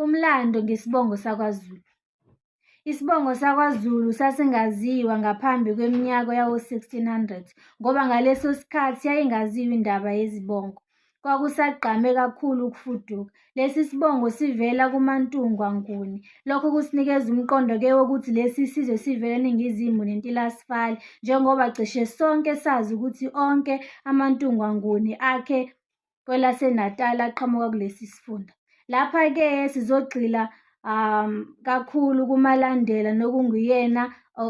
Umlando ngesibongo sakwaZulu. Isibongo sakwaZulu sasingaziwa ngaphambi kweminyaka yawo-1600 ngoba ngaleso sikhathi yayingaziwa indaba yezibongo. Kwakusagqame kakhulu ukufuduka. Lesi sibongo sivela kumaNtungwa Nguni. Lokho kusinikeza umqondo-ke wokuthi lesi sizwe sivela eNingizimu neNtilasifali njengoba cishe sonke sazi ukuthi onke amaNtungwa Nguni akhe kwelaseNatal aqhamuka kulesi sifunda. Lapha-ke sizogxila kakhulu kuMalandela nokunguyena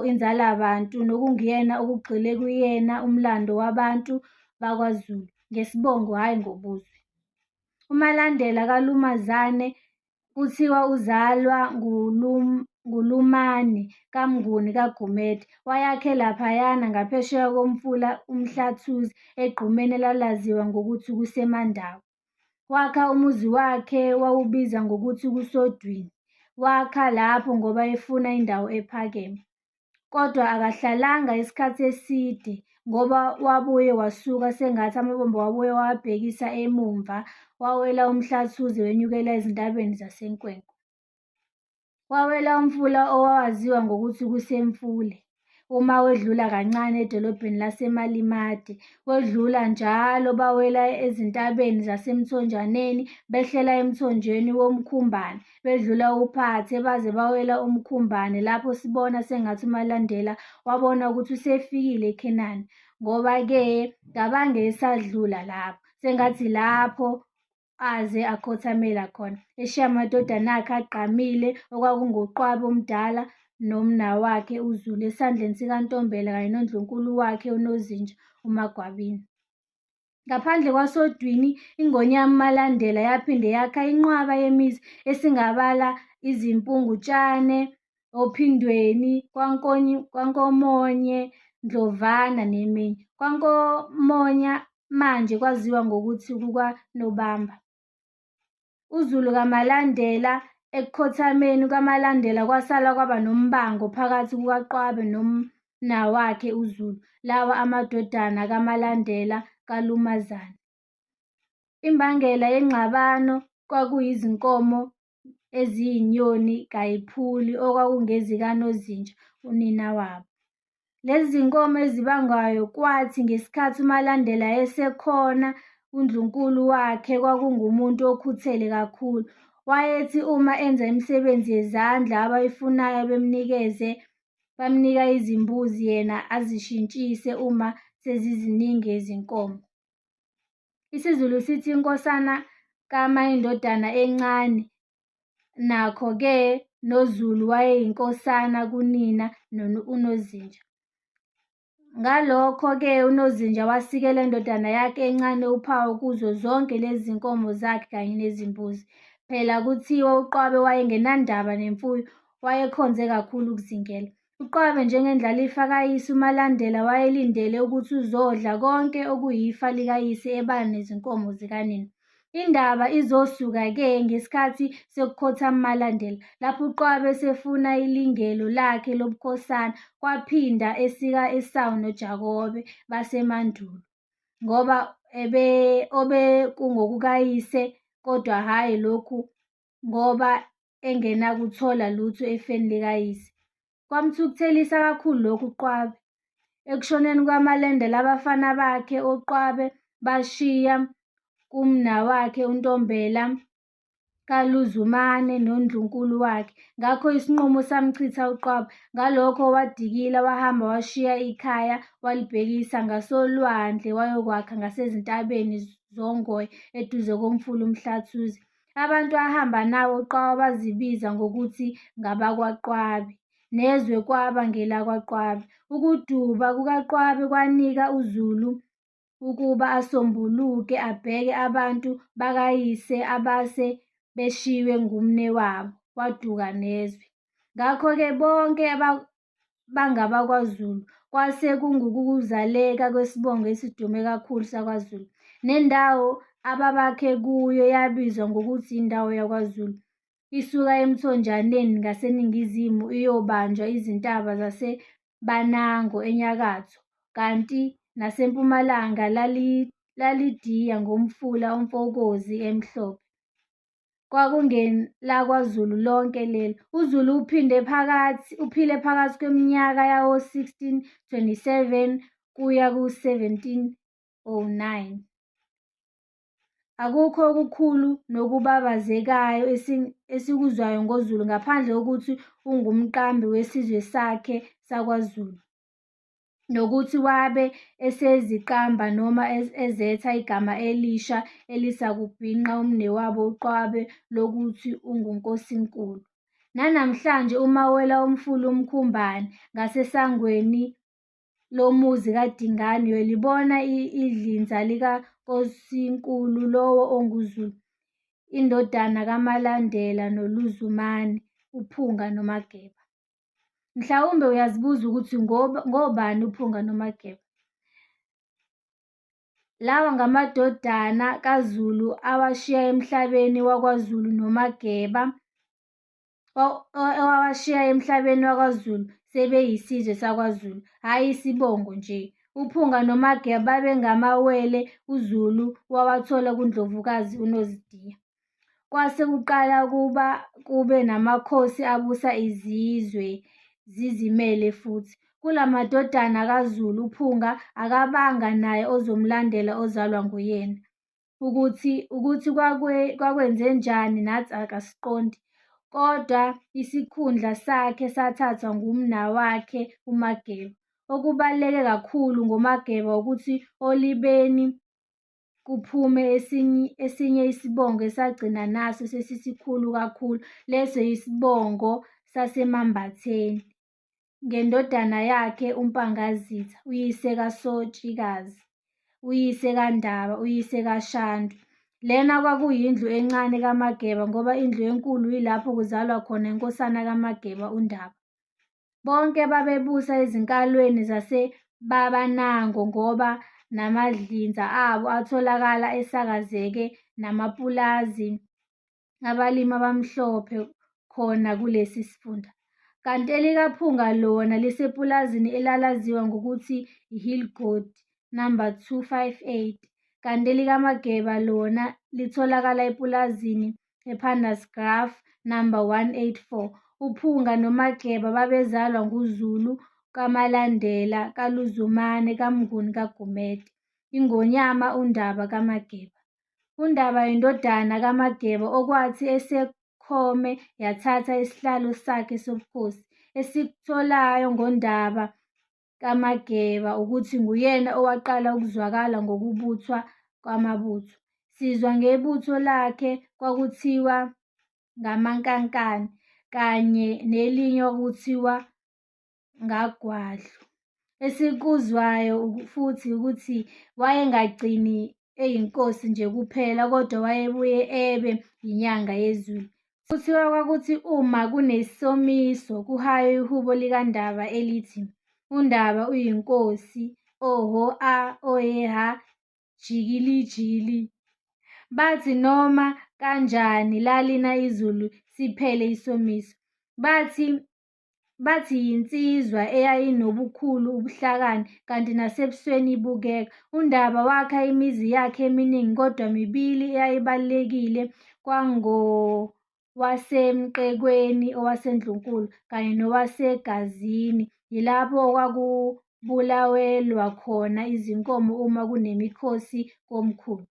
inzalabantu nokunguyena okugxile kuyena umlando wabantu bakwaZulu ngesibongo hhayi ngobuzwe. UMalandela kaLumazane kuthiwa uzalwa nguLumani kaMnguni kaGumede. Wayakhe laphayana ngaphesheya komfula uMhlathuze egqumeni elalaziwa ngokuthi kuseMandawe. Wakha umuzi wakhe wawubiza ngokuthi kusoDwini. Wakha lapho ngoba efuna indawo ephakeme. Kodwa akahlalanga isikhathi eside ngoba wabuye wasuka sengathi amabombo wabuye wawabhekisa emumva wawela uMhlathuze wenyukela ezintabeni zaseNkwenkwe. Wawela umfula owawaziwa ngokuthi kuseMfule, uma wedlula kancane edolobheni laseMalimade. Wedlula njalo bawela ezintabeni zaseMthonjaneni, behlela emthonjeni woMkhumbane, bedlula uPhathe baze bawela uMkhumbane lapho sibona sengathi uMalandela wabona ukuthi usefikile eKhenani ngoba-ke kabange esadlula lapho, sengathi lapho aze akhothamela khona, eshiya amadodana akhe agqamile okwakunguQwabe omdala nomnawakhe uZulu esandleni sikaNtombela kanye noNdlunkulu wakhe uNozinja uMagwabini. Ngaphandle kwasoDwini, iNgonyama uMalandela yaphinde yakha inqwaba yemizi esingabala iZimpungutshane, oPhindweni, kwaNkomonye, Ndlovana neminye. KwaNkomonya manje kwaziwa ngokuthi kukwaNobamba. UZulu kaMalandela Ekukhothameni kukaMalandela kwasala kwaba nombango phakathi kukaQwabe nomnawakhe uZulu, lawa amadodana kaMalandela kaLumazane. Imbangela yengxabano kwakuyizinkomo eziyinyoni kayiphuli okwakungezikaNozinja unina wabo. Lezi zinkomo ezibangwayo kwathi ngesikhathi uMalandela esekhona uNdlunkulu wakhe kwakungumuntu okhuthele kakhulu. Wayethi uma enza imisebenzi yezandla abayifunayo bemnikeze bamnika izimbuzi yena azishintshise uma seziziningi izinkomo. IsiZulu sithi inkosana kama indodana encane nakho-ke noZulu wayeyinkosana kunina uNozinja. Ngalokho-ke uNozinja wasikela indodana yakhe encane uphawu kuzo zonke lezi zinkomo zakhe kanye nezimbuzi. Phela kuthiwa uQwabe wayengenandaba nemfuyo, wayekhonze kakhulu ukuzingela. UQwabe njengendlalifa kayise uMalandela wayelindele ukuthi uzodla konke okuyifa likayise ebala nezinkomo zikanina. Indaba izosuka-ke ngesikhathi sekukhothama uMalandela, lapho uQwabe esefuna ilingelo lakhe lobukhosana, kwaphinda esika-Esawu noJakobe basemandulo, ngoba obekungokukayise kodwa hhayi lokhu ngoba engenakuthola lutho efeni likayise. Kwamthukuthelisa kakhulu lokhu uQwabe. Ekushoneni kukaMalandela abafana bakhe oQwabe bashiya kumnawakhe uNtombela kaLuzumane noNdlunkulu wakhe. Ngakho isinqumo samchitha uQwabe. Ngalokho wadikila wahamba washiya ikhaya walibhekisa ngasolwandle wayokwakha ngasezintabeni zoNgoye eduze komfula uMhlathuze. Abantu ahamba nabo uQwabe bazibiza ngokuthi ngabakwaQwabe, nezwe kwaba ngelakwaQwabe. Ukuduba kukaQwabe kwanika uZulu ukuba asombuluke abheke abantu bakayise abase beshiywe ngumnewabo, waduka nezwe. Ngakho-ke bonke bangabakwaZulu, kwase kungukuzaleka kwesibongo esidume kakhulu sakwaZulu. Nendawo ababakhe kuyo yabizwa ngokuthi indawo yakwaZulu. Isuka eMthonjaneni ngaseningizimu iyobanjwa izintaba zaseBanango enyakatho, kanti nasempumalanga lalidiya ngomfula uMfokozi emhlophe. KwakungelakwaZulu lonke lelo. UZulu uphile phakathi kweminyaka yawo-1627 kuya ku-1709. Akukho okukhulu nokubabazekayo esikuzwayo ngoZulu ngaphandle kokuthi ungumqambi wesizwe sakhe sakwaZulu, nokuthi wabe eseziqamba noma ezetha igama elisha elisakubhinqa umnewabo uQwabe lokuthi unguNkosinkulu. Nanamhlanje uma uwela umfula uMkhumbane ngasesangweni lomuzi kaDingane uyolibona idlinza likaNkosinkulu lowo onguZulu, indodana kaMalandela noLozumane, uPhunga noMageba. Mhlawumbe uyazibuza ukuthi ngobani uPhunga noMageba? Lawa ngamadodana kaZulu awashiya emhlabeni wakwaZulu noMageba owawashiya emhlabeni wakwaZulu sebeyisizwe sakwaZulu, hhayi isibongo nje. UPhunga noMageba babengamawele uZulu wawathola kuNdlovukazi uNozidiya. Kwase kuqala ukuba kube namakhosi abusa izizwe zizimele futhi. Kula madodana kaZulu uPhunga akabanga naye ozomlandela ozalwa nguyena. Ukuthi kwakwenzenjani nathi asiqondi, kodwa isikhundla sakhe sathathwa ngumnawakhe uMageba. Okubaluleke kakhulu ngoMageba ukuthi oLibeni kuphume esinye isibongo esagcina naso sesisikhulu kakhulu, leso yisibongo saseMambatheni, ngendodana yakhe uMpangazitha, uyise kaSotshikazi, uyise kaNdaba, uyise kaShandu. Lena kwakuyindlu encane kaMageba ngoba indlu enkulu yilapho kuzalwa khona inkosana kaMageba uNdaba. Bonke babebusa ezinkalweni zaseBabanango ngoba namadlinza abo atholakala esakazeke namapulazi abalimi abamhlophe khona kulesi sifunda. Kanti elikaPhunga lona lisepulazini elalaziwa ngokuthi i-Hillgodi Number 258, kanti elikaMageba lona litholakala epulazini ePandersgraaf Number 184. UPhunga noMageba babezalwa nguZulu kaMalandela kaLozumane kaMnguni kaGumede, iNgonyama uNdaba kaMageba. UNdaba yindodana kaMageba okwathi esekhome yathatha isihlalo sakhe sobukhosi. Esikutholayo ngoNdaba kaMageba ukuthi nguyena owaqala ukuzwakala ngokubuthwa kwamabutho. Sizwa ngebutho lakhe kwakuthiwa ngamaNkankane kanye nelinye okwakuthiwa ngaGwadlu. Esikuzwayo futhi ukuthi wayengagcini eyinkosi nje kuphela kodwa wayebuye ebe yinyanga yezulu. Kuthiwa kwakuthi uma kunesomiso kuhaywe ihubo likaNdaba elithi, uNdaba uyinkosi, oho a ohe ha jikili jikili. Bathi noma kanjani lalina izulu siphele isomiso. Bathi yinsizwa eyayinobukhulu ubuhlakani kanti nasebusweni ibukeka. UNdaba wakha imizi yakhe eminingi kodwa mibili eyayibalulekile kwangowaseMqekweni owaseNdlunkulu kanye nowaseGazini yilapho okwakubulawelwa khona izinkomo uma kunemikhosi komkhulu.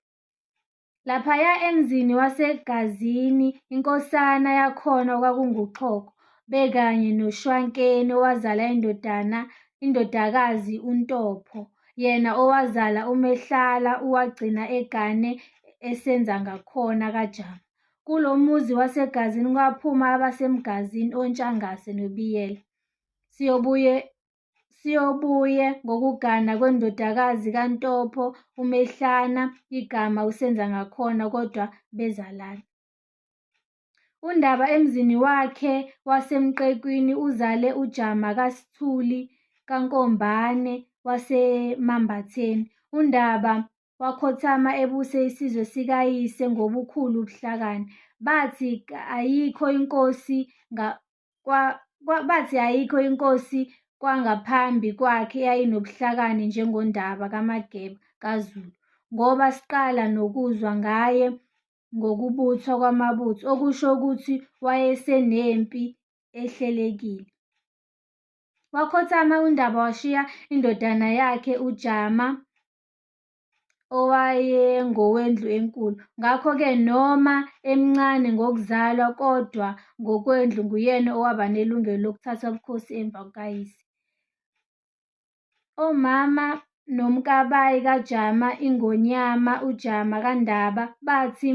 Laphaya emzini waseGazini inkosana yakhona kwakunguXhoko bekanye noShwankeni owazala indodakazi uNtopho yena owazala uMehlala owagcina egane eSenzangakhona kaJama. Kulo muzi waseGazini kwaphuma abaseMgazini, oNtshangase noBiyela. Siyobuye ngokugana kwendodakazi kaNtopho uMehlana igama uSenzangakhona kodwa bezalana. UNdaba emzini wakhe waseMqekwini uzale uJama kaSithuli kaNkombane waseMambatheni. UNdaba wakhothama ebuse isizwe sikayise ngobukhulu ubuhlakani. Bathi ayikho inkosi kwangaphambi kwakhe eyayinobuhlakani njengoNdaba kaMageba kaZulu, ngoba siqala nokuzwa ngaye. ngokubuthwa kwamabutho, okusho ukuthi wayesenempi ehlelekile. Wakhothama uNdaba washiya indodana yakhe uJama owayengowendlu enkulu. Ngakho-ke noma emncane ngokuzalwa kodwa ngokwendlu nguyena owaba nelungelo lokuthatha ubukhosi emva kukayise. Omama noMkabayi kaJama iNgonyama uJama kaNdaba, bathi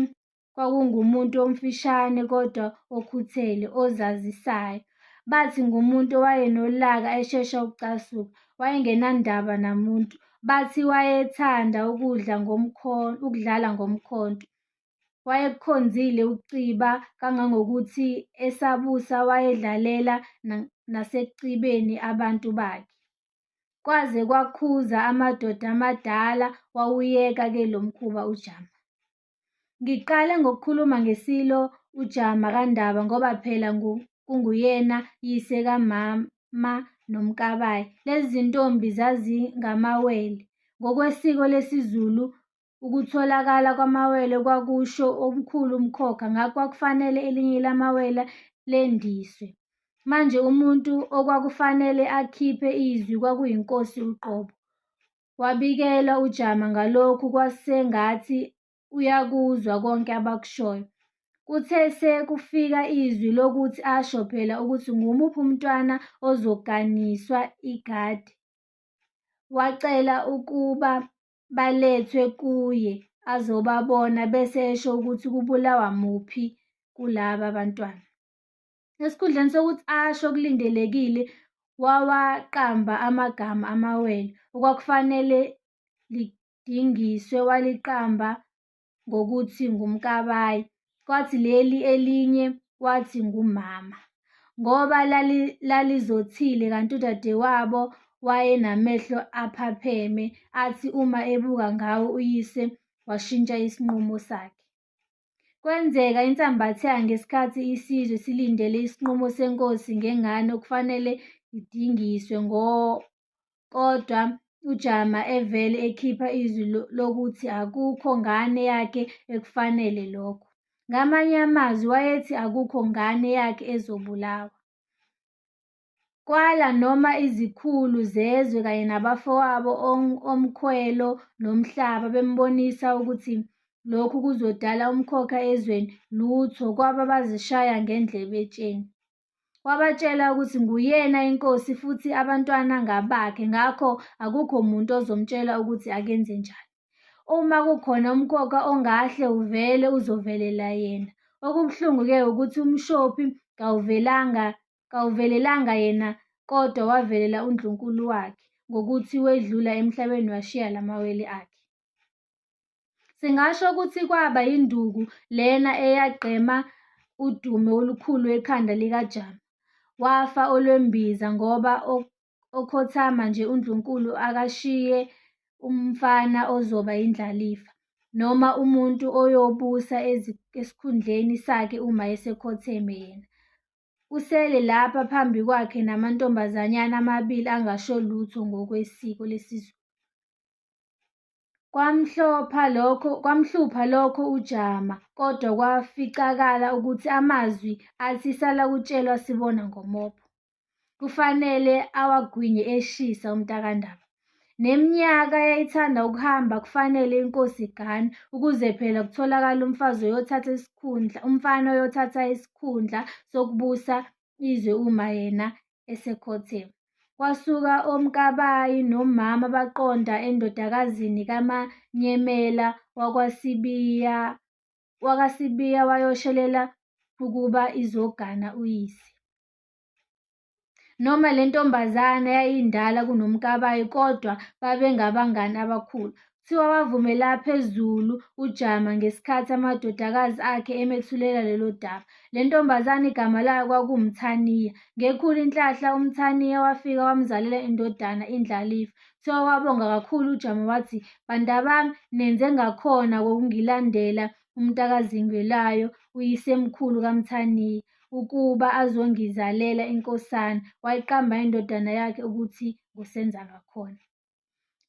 kwakungumuntu omfishane kodwa okhuthele, ozazisayo. Bathi ngumuntu owayenolaka eshesha ukucasuka, wayengenandaba namuntu. Bathi wayethanda ukudlala ngomkhonto. Wayekukhonzile ukuciba kangangokuthi esabusa wayedlalela nasekucibeni abantu bakhe. Kwaze kwakhuza amadoda amadala wawuyeka-ke lo mkhuba uJama. Ngiqale ngokukhuluma ngeSilo uJama kaNdaba ngoba phela kunguyena yise kaMama noMkabayi. Lezi zintombi zazingamawele. Ngokwesiko lesiZulu ukutholakala kwamawele kwakusho omkhulu umkhokha ngakho kwakufanele elinye lamawele lendiswe. Manje umuntu okwakufanele akhiphe izwi kwakuyinkosi uqobo. Wabikelwa uJama ngalokhu kwasengathi uyakuzwa konke abakushoyo. Kuthe sekufika izwi lokuthi asho phela ukuthi ngumuphi umntwana ozoganiswa igade, wacela ukuba balethwe kuye azobabona bese esho ukuthi kubulawa muphi kulaba bantwana. Esikhundleni sokuthi asho okulindelekile, wawaqamba amagama amawele okwakufanele lidingiswe waliqamba ngokuthi nguMkabayi, kwathi leli elinye wathi nguMama. Ngoba lalizothile kanti udadewabo wayenamehlo aphapheme athi uma ebuka ngawo uyise washintsha isinqumo sakhe. Kwenzeka insambatheka ngesikhathi isizwe silindele isinqumo senkosi ngengane okufanele idingiswe kodwa uJama evele ekhipha izwi lokuthi akukho ngane yakhe ekufanele lokho. Ngamanye amazwi wayethi akukho ngane yakhe ezobulawa. Kwala noma izikhulu zezwe kanye nabafowabo oMkhwelo noMhlaba bembonisa ukuthi lokhu kuzodala umkhokha ezweni, lutho kwaba bazishaya ngendlebe etsheni. Wabatshela ukuthi nguyena inkosi futhi abantwana ngabakhe ngakho akukho muntu ozomtshela ukuthi akenzenjani. Uma kukhona umkhokha ongahle uvele uzovelela yena. Okubuhlungu-ke ukuthi umshophi kawuvelanga Kawuvelelanga yena kodwa wavelela uNdlunkulu wakhe ngokuthi wedlula emhlabeni washiya lamawele akhe. Singasho ukuthi kwaba yinduku lena eyagqema udume olukhulu ekhanda likaJama. Wafa olwembiza ngoba okhothama nje uNdlunkulu akashiye umfana ozoba yindlalifa, noma umuntu oyobusa esikhundleni sakhe uma esekhotheme yena. Usele lapha phambi kwakhe namantombazanyana amabili angasho lutho ngokwesiko lesiZulu. Kwamhlopha lokho, kwamhlupha lokho uJama kodwa kwaficakala ukuthi amazwi athi salakutshelwa sibona ngomopho. Kufanele awagwinye eshisa umntakandaba. Neminyaka yayithanda ukuhamba kufanele inkosi igane ukuze phela kutholakale umfazi oyothatha isikhundla, umfana oyothatha isikhundla sokubusa izwe uma yena esekhotheme. Kwasuka oMkabayi nomama baqonda endodakazini kaManyemela wakwaSibiya wakaSibiya wayoshelela ukuba izogana uyise. Noma le ntombazana yayindala kunoMkabayi kodwa babengabangani abakhulu. Kuthiwa wavumela phezulu uJama ngesikhathi amadodakazi akhe emethulela lolo daba. Le ntombazane igama layo kwakuwuMthaniya. Ngekhulu inhlahla uMthaniya wafika wamzalela indodana indlalifa. Kuthiwa wabonga kakhulu uJama wathi, Bantabami nenze ngakhona ngokungilandela umntakaZingelwayo uyisemkhulu kaMthaniya. ukuba azongizalela inkosana, wayiqamba indodana yakhe ukuthi nguSenzangakhona.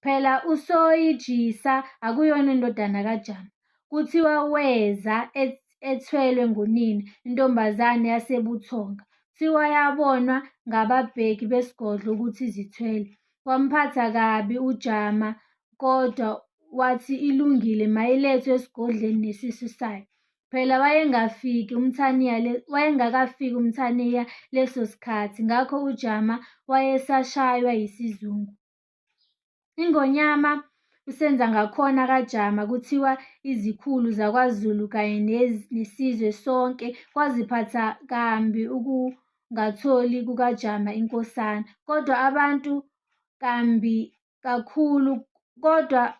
Phela uSoyijisa akuyona indodana kaJama. Kuthiwa weza ethwelwe ngunina, intombazane yaseButhonga. Kuthiwa yabonwa ngababheki besigodlo ukuthi izithwele. Kwamphatha kabi uJama kodwa wathi ilungile mayilethwe esigodlweni nesisu sayo. Phela wayengakafiki uMthaniya leso sikhathi ngakho uJama wayesashaywa yisizungu. INgonyama uSenzangakhona kaJama kuthiwa izikhulu zakwaZulu kanye nesizwe sonke kwaziphatha kambi ukungatholi kukaJama inkosana. Kodwa abantu kambi kakhulu kodwa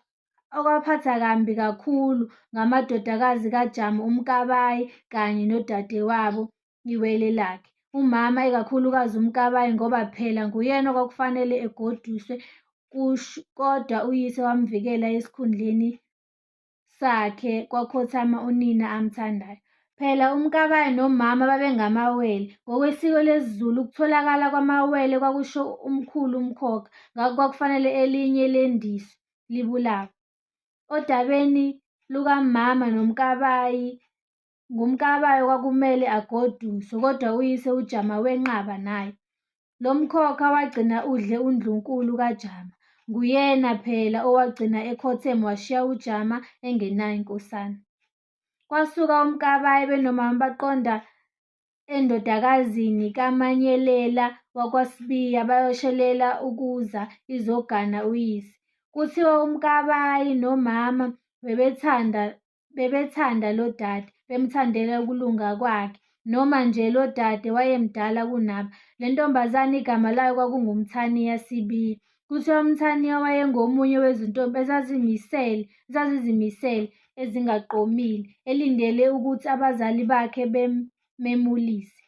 okwaphatha kambi kakhulu ngamadodakazi kaJama uMkabayi kanye nodadewabo iwele lakhe, uMama ikakhulukazi uMkabayi ngoba phela nguyena okwakufanele egoduswe kodwa uyise wamvikela esikhundleni sakhe kwakhothama unina amthandayo. Phela uMkabayi noMama babengamawele. Ngokwesiko lesiZulu ukutholakala kwamawele kwakusho umkhulu umkhokha, ngakho kwakufanele elinye lendiswe, libulawe. Odabeni lukaMama noMkabayi, nguMkabayi okwakumele agoduswe kodwa uyise uJama wenqaba naye. Lo mkhokha wagcina udle uNdlunkulu kaJama. Nguyena phela owagcina ekhotheme washiya uJama engenayo inkosana. Kwasuka uMkabayi benoMama baqonda endodakazini kaManyelela wakwaSibiya bayoshelela ukuza izogana uyise. Kuthiwa uMkabayi nomama bebethanda lo dade, bemthandela ukulunga kwakhe, noma nje lo dade wayemdala kunabo. Le ntombazane igama layo kwakunguMthaniya Sibiya. Kuthiwa uMthaniya wayengomunye wezintombi ezazizimisele, ezingaqomile, elindele ukuthi abazali bakhe bemmemulise.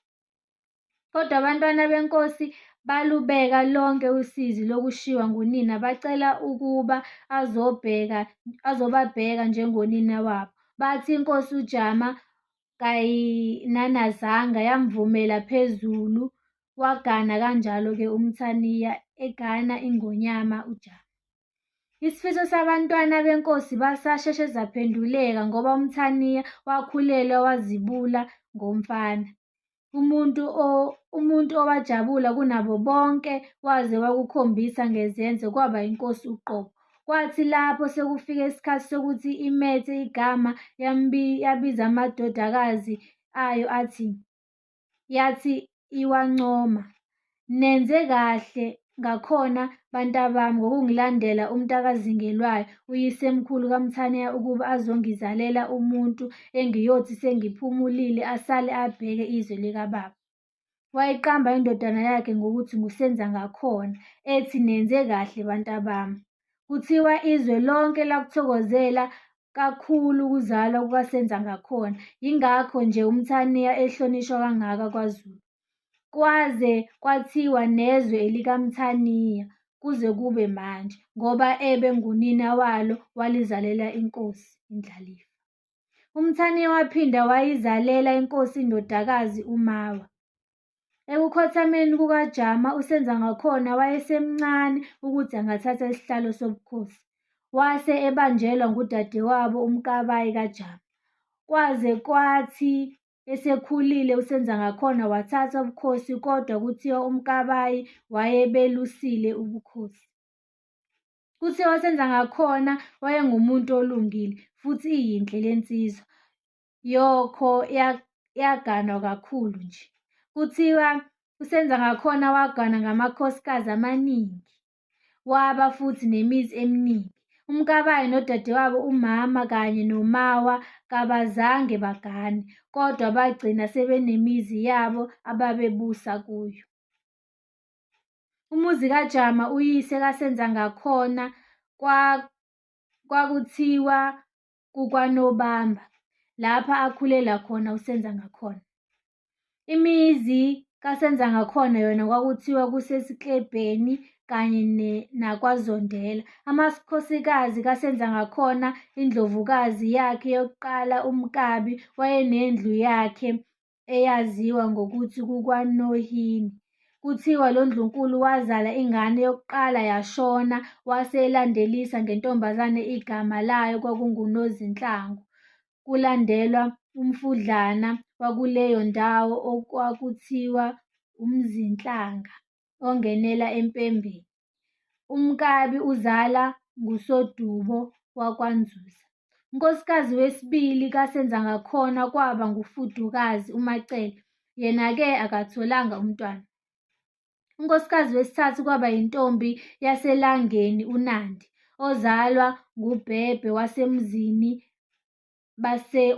Kodwa abantwana benkosi balubeka lonke usizi lokushiywa ngunina bacela ukuba azobabheka njengonina wabo. Bathi inkosi uJama kayinanazanga yamvumela phezulu wagana kanjalo-ke uMthaniya egana iNgonyama uJama. Isifiso sabantwana benkosi sasheshe saphenduleka ngoba uMthaniya wakhulelwa wazibula ngomfana. Umuntu owajabula kunabo bonke waze wakukhombisa ngezenzo kwaba inkosi uqobo. Kwathi lapho sekufike isikhathi sokuthi imethe igama yabiza amadodakazi ayo yathi iwancoma, "Nenze kahle ngakhona bantabami ngokungilandela umntakaZingelwayo, uyisemkhulu kaMthaniya ukuba azongizalela umuntu engiyothi sengiphumulile asale abheke izwe likababa." Wayiqamba indodana yakhe ngokuthi nguSenzangakhona, ethi nenze kahle bantabami. Kuthiwa izwe lonke lakuthokozela kakhulu ukuzalwa kukaSenzangakhona, yingakho nje uMthaniya ehlonishwa kangaka kwaZulu. Kwaze kwathiwa nezwe elikaMthaniya kuze kube manje, ngoba ebe ngunina walo walizalela inkosi, indlalifa. UMthaniya waphinda wayizalela inkosi indodakazi uMawa. Ekukhothameni kukaJama uSenzangakhona wayesemncane ukuthi angathatha isihlalo sobukhosi. Wase ebanjelwa ngudadewabo uMkabayi kaJama. Kwaze kwathi esekhulile uSenzangakhona wathatha ubukhosi kodwa kuthiwa uMkabayi wayebelusile ubukhosi. Kuthiwa uSenzangakhona wayengumuntu olungile futhi iyinhle le nsizwa. Yokho yaganwa kakhulu nje. Kuthiwa uSenzangakhona waganwa ngamakhosikazi amaningi. Waba futhi nemizi eminingi. UMkabayi nodadewabo uMama kanye noMawa kabazange bagane, kodwa bagcina sebenemizi yabo ababebusa kuyo. Umuzi kaJama uyise kaSenzangakhona kwakuthiwa kukwaNobamba, lapha akhulela khona uSenzangakhona. Imizi kaSenzangakhona yona kwakuthiwa kuseSiklebheni kanye nakwaZondela. Amakhosikazi kaSenzangakhona, indlovukazi yakhe yokuqala uMkabi wayenendlu yakhe eyaziwa ngokuthi kukwaNohini. Kuthiwa lo ndlunkulu wazala ingane yokuqala yashona wase elandelisa ngentombazane igama layo kwakunguNozinhlangu. kulandelwa umfudlana wakuleyo ndawo okwakuthiwa uMzinhlanga ongenela eMpembeni. UMkabi uzalwa nguSodubo wakwaNzuza. Unkosikazi wesibili kaSenzangakhona kwaba nguFudukazi uMaCele, yena-ke akatholanga umntwana. Unkosikazi wesithathu kwaba yintombi yaseLangeni uNandi, ozalwa nguBhebhe wasemzini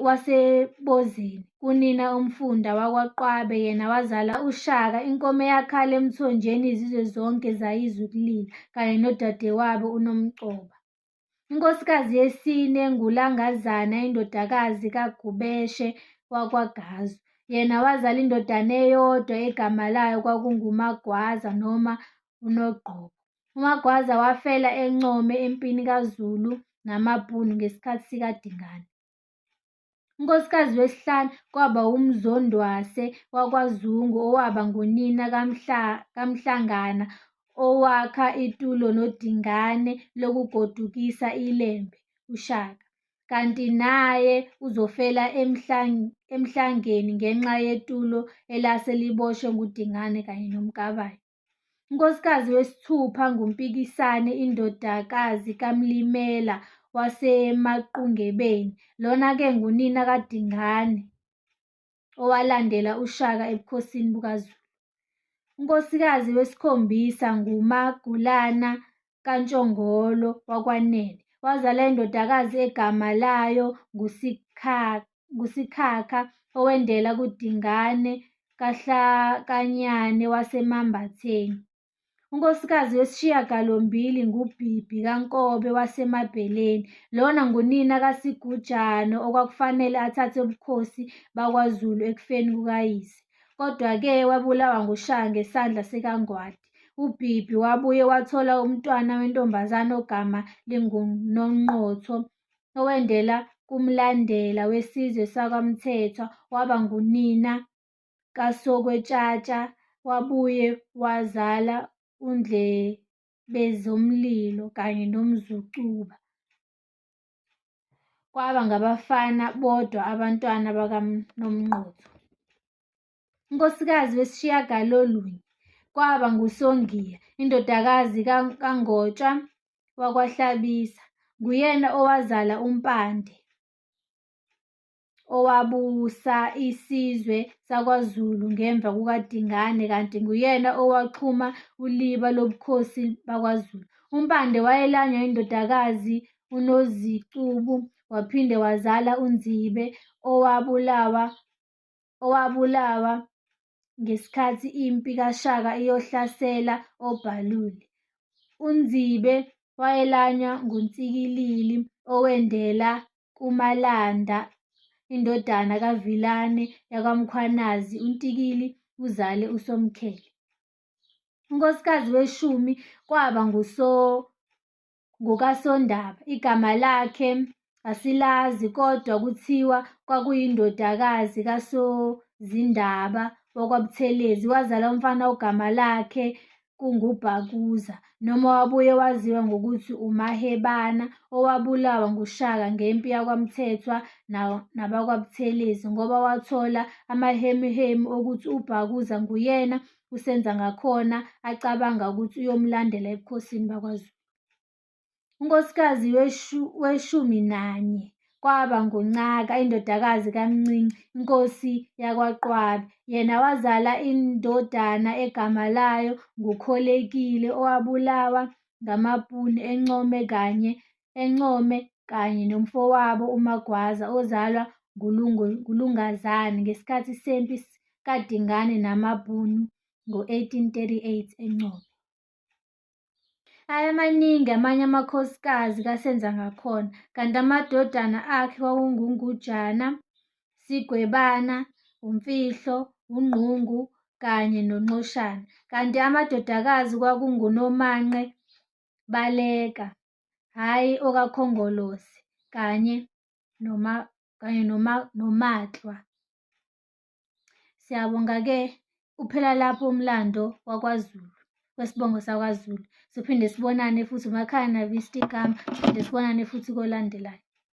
waseBozeni kunina uMfunda wakwaQwabe yena wazala uShaka, inkomo eyakhala emthonjeni izizwe zonke zayizwa ukulila, kanye nodadewabo uNomcoba. Inkosikazi yesine nguLangazana indodakazi kaGubeshe wakwaGazu, yena wazala indodana eyodwa egama layo kwakunguMagwaza noma uNogqobo. UMagwaza wafela eNcome empini kaZulu namaBhunu ngesikhathi sikaDingane. Unkosikazi wesihlanu kwaba uMzondwase wakwaZungu owaba ngunina kaMhlangana owakha itulo noDingane lokugodukisa iLembe, uShaka. Kanti naye uzofela eMhlangeni ngenxa yetulo elase liboshwe nguDingane kanye noMkabayi. Unkosikazi wesithupha nguMpikisane indodakazi kaMlimela waseMaqungebeni, lona-ke ngunina kaDingane owalandela uShaka ebukhosini bukaZulu. Unkosikazi wesikhombisa nguMagulana kaNtshongolo wakwaNene, wazala indodakazi egama layo nguSikhakha owendela kuDingane kaHlakanyane waseMambatheni. Unkosikazi wesishiyagalombili nguBhibhi kaNkobe waseMabeleni, lona ngunina kaSigujana okwakufanele athathe ubukhosi bakwaZulu ekufeni kukayise, kodwa-ke wabulawa nguShaka ngesandla sikaNgwadi. UBhibhi wabuye wathola umntwana wentombazane ogama linguNonqotho owendela kuMlandela wesizwe sakwaMthethwa waba ngunina kaSokwetshatsha wabuye wazala uNdlebezomlilo kanye noMzucuba. Kwaba ngabafana bodwa abantwana bakaNomqotho. Unkosikazi wesishiyagalolunye kwaba nguSongiya, indodakazi kaNgotshwa wakwaHlabisa. Nguyena owazala uMpande owabusa isizwe sakwaZulu ngemva kukaDingane kanti nguyena owaxhuma uliba lobukhosi bakwaZulu. UMpande wayelanywa indodakazi uNozicubu waphinde wazala uNdzibe owabulawa ngesikhathi impi kaShaka iyohlasela oBhalule. UNdzibe wayelanywa nguNtsikilili owendela kuMalanda indodana kaVilane yakwaMkhwanazi uNtikili uzale uSomkhele. Unkosikazi weshumi kwaba nguKaSondaba, igama lakhe asilazi kodwa kuthiwa kwakuyindodakazi kaSozindaba wakwaButhelezi wazala umfana ogama lakhe kunguBhakuza noma wabuye waziwa ngokuthi uMahebana owabulawa nguShaka ngempi yakwaMthethwa nabakwaButhelezi ngoba wathola amahemuhemu okuthi uBhakuza nguyena uSenzangakhona acabanga ukuthi uyomlandela ebukhosini bakwaZulu. Unkosikazi weshumi nanye kwaba nguNcaka indodakazi kaMncinci inkosi yakwaQwabe. Yena wazala indodana egama layo nguKholekile owabulawa ngamaBhunu eNcome kanye nomfowabo uMagwaza ozalwa nguLungazane ngesikhathi sempi kaDingane namaBhunu ngo-1838 eNcome. Ayemaningi amanye amakhosikazi kaSenzangakhona, kanti amadodana akhe kwakunguNgunjana, Sigwebana, uMfihlo, uNgqungu kanye noNxoshana, kanti amadodakazi kwakunguNomanqe, Baleka, hhayi okaKhongolose, kanye noMaklwa. Siyabonga-ke uphela lapho umlando wakwaZulu, wesibongo sakwaZulu. Sophinde sibonane futhi uMakhaya Navista igama, siphinde sibonane futhi kolandelayo.